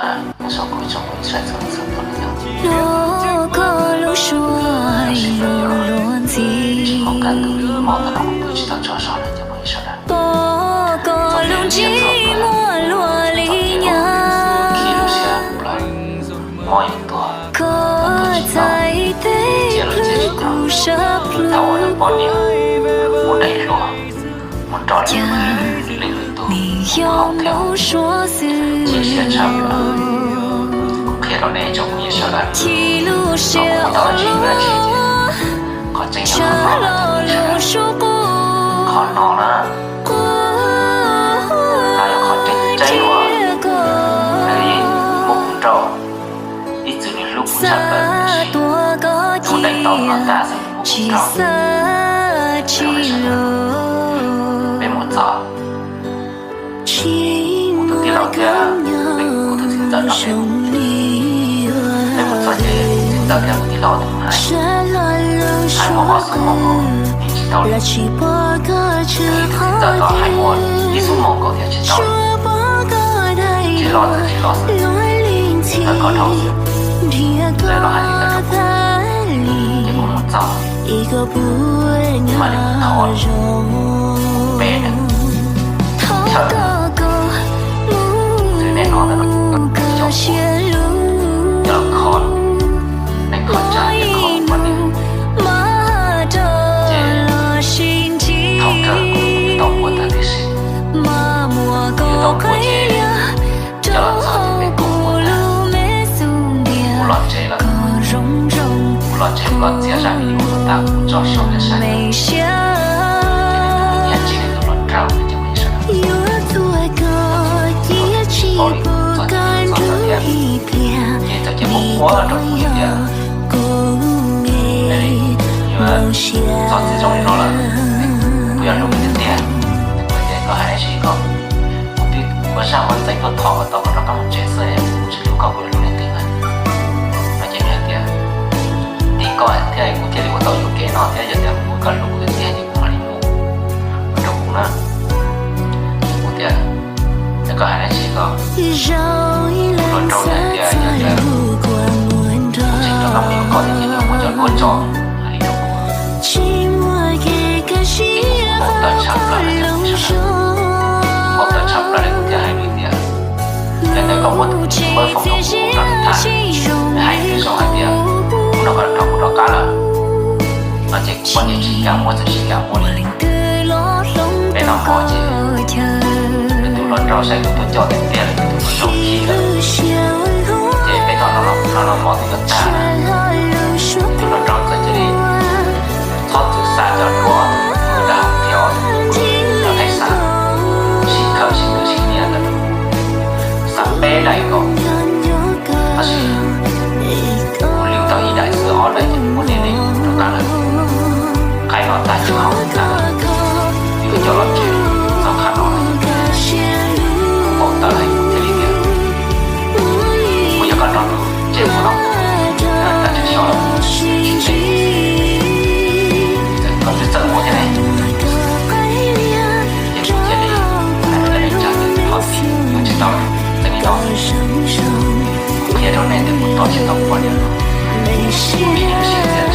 Nyob zoo kuv ib tsoom phooj ywg sawv daws txhua leej txhua tus li yom. Tab sis mas yuav luag ntxhi, tsis muaj kaj ntug li hmo ntawd no kuv twb tsis tau tso zog lawm cov phooj ywg sawv daws. Txom nyem txom nyem, txom nyem, khi lub siab mus lawm, mob yuav tuag, tuag tsis tau, ciaj los ciaj tsis tau. Thaum uas yog poj niam mus daim hluas, mus nrog leej twg, leej twg tus mus hauv thiab, cia siab tshaj plaws. Kuv qhia rau nej tsoom phooj ywg sawv daws, thaum kuv tau tsis dab tsi ces qhov tseeb yog qhov no na, qhov no na, qhov no yog qhov tseeb tseeb uas nws yeej muab kuv nrauj, ib txwm nws hlub kuv tshaj plaws, tab sis hnub ntees tau no tag xwb nws muab kuv nrauj. Peb mus txog, kuv tus tij laug thiab kuv tus txiv ntxawm no, peb mus txog ces tus txiv ntxawm thiab kuv tij laug tus hais, hais muaj ob xub muaj nkaus, yeej tsis tau li. Tus txiv ntxawm no hais muaj ib xub muaj nkaus thiab tsis tau li. Tsis los txawm tsis los xwb, txawm koj dhau xwb, txawm los hais li ntawd rau kuv, ces kuv mus txog, kuv mam li thov pe nws, chaw nws, txwv nej hnov ntawm no, cov kua, cov kho, neeg kho tshaj thiab kho poj niam. Ces thaum kawg kuv twb tau quaj tag tib si, kuv twb tau quaj ces coj los txog ces peb kuj quaj tag, kuv los tsev lawm, kuv los tsev kuv los txiav zaj video no tag kuv tso saum lawv saib, ces nws tus nyiam tsis nws tus hluas nraug no ces kuv yeej sawv daws, kuv tsis paub li txog ces txog ntawd thiab, ces txawm cia quaj quaj rau kuv tias, yuav txog txiv zoo li no lawm, kuv yog hlub nws tiag tiag, kuv tias koj hais dab tsi ko, kuv twb ua zaj ua ntxeev tuaj thov kom tau koj rov qab mus tsev xwb, kuv tsis hlub koj kuv yuav hlub leej twg na. No ces nws hais tias, tim koj thiab kuv thiaj li ua tau yuam kev no thiab, yog tias kuv koj hlub kuv tiag tiag ces kuv mam li mus rau kuv na. Kuv tias, yog koj hais dab tsi ko, kuv hluas nraug hais tias yog tias kuv tseem rov qab mus yuav koj tiag tiag ces kuv coj koj tso, hais li rau kuv. Ces kuv npau taws tshaj plaws li, npau taws tshaj plaws li kuv thiaj hais rau tias, yog tias koj muab tus npawb foom rau kuv nrog nws tham, nws hais nws zoo hais tias hnub no koj rov kuv rov qab lawm, no ces poj niam tsis kam muab txawm tsis kam muab li. Peb noj mov ces nws tus hluas nraug saib kuv tuaj coj tiag tiag li, nws tus hluas nraug khib lawm, ces peb noj noj mov twb yuav tag na, tus hluas nraug txawm cia li txhob txwm xa cov duab ntawd thiab cov pheej xav sib khawm sib ntsws sib nyiam ntawd, xa peb daim nkaus, tab sis kuv liv tau ib daim xwb, ob daim ces kuv muab neb neb rov qab lawm. Qaib no tag ces haus tag lawm, yuav coj los tsev txog qhov no, kuv npau taws heev thiaj li tias, kuv yog koj nrog nws ntsej muag no, tag tseem xyov lawm, tsis ntsej, txawm koj twb txawj muab thiab ne, ces kuv cia li hais rau nej tsam ces thov txim yuav tsis tau lawm. Txij li no kuv qhia rau nej tias kuv tos tsis tau poj niam no, kuv ib leeg siab tias